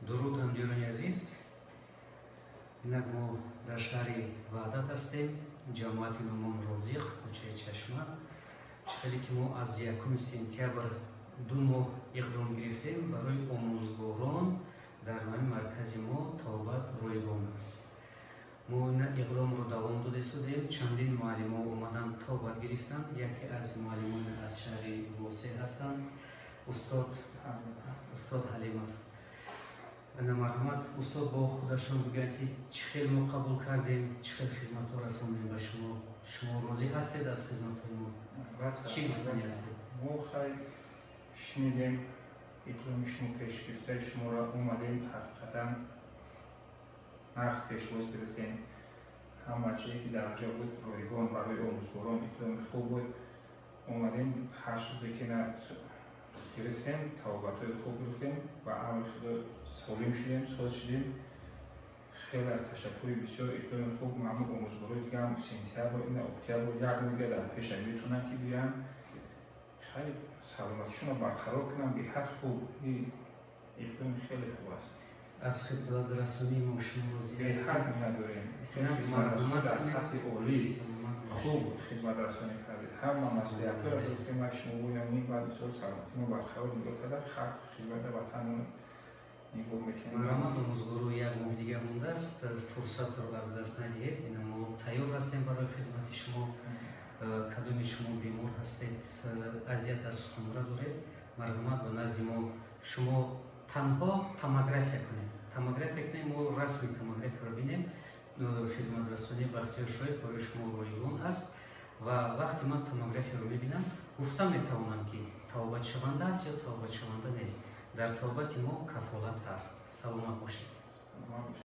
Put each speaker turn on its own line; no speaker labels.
Дуруд, ҳамдиёрони азиз! Инак мо дар шаҳри Ваҳдат ҳастем, ҷамоати Нумон Розиқ, кӯчаи Чашма. Чӣ хеле ки мо аз 1 сентябр 2 моҳ иқдом гирифтем, барои омӯзгорон дар ҳамин маркази мо табобат ройгон аст. Мо ина иқдомро давом дода истодем. Чандин муаллимо омадан, табобат гирифтанд. Яке аз муаллимон аз шаҳри Восеъ ҳастанд, устод Ҳалимов. Ана, марҳамат, устод, бо худашон бигӯянд, ки чӣ хел мо қабул кардем, чӣ хел хизматҳо расондем ба шумо. Шумо розӣ ҳастед аз хизматҳои мо? Чӣ гуфтанӣ ҳастед?
Мо хай шунидем иқдоми шумо, пешгирифтаи шуморо, омадем. Ҳақиқатан нағз пешвоз гирифтем. Ҳама чизе ки дар ҷо буд, ройгон барои омӯзгорон, иқдоми хуб буд. Омадем, 8 рӯзе ки на гирифтем, табобатҳои хуб гирифтем, ба амри Худо солим шудем, соз шудем. Хеле ташаккури бисёр, иқдоми хуб. Маъмул омӯзгорои дигаам сентябр, ина октябр, як моҳ дига дар пеша метавонанд, ки биёянд, хеле саломатишонро барқарор кунанд. Беҳад хуб, иқдоми хеле хуб аст.
Аз хидматрасонии мо шумо розӣ?
Беҳад миннатдорем. Хизматрасонӣ дар сатҳи олӣ, хуб хизматрасонӣ кардед. Ҳама маслиҳатҳоро гирифтем аз шумо. Гӯям, ин баъди сол саломатимо барқарор нигоҳ карда, халқ хизмата ватанро нигоҳ мекунем.
Марҳамат, омӯзгору, як моҳ дигар мондааст, фурсатро аз даст надиҳед. Ина мо тайёр ҳастем барои хизмати шумо. Кадоми шумо бемор ҳастед, азият аз сутунмӯҳра доред, марҳамат, ба назди мо. Шумо танҳо томография кунед, томография кунед, мо расми томографияро бинем. Хизматрасонии Бахтиёр Шоев барои шумо ройгон аст ва вақте ман томографияро мебинам, гуфта метавонам, ки табобатшаванда аст ё табобатшаванда нест. Дар табобати мо кафолат ҳаст. Саломат бошед.
Саломат бошед.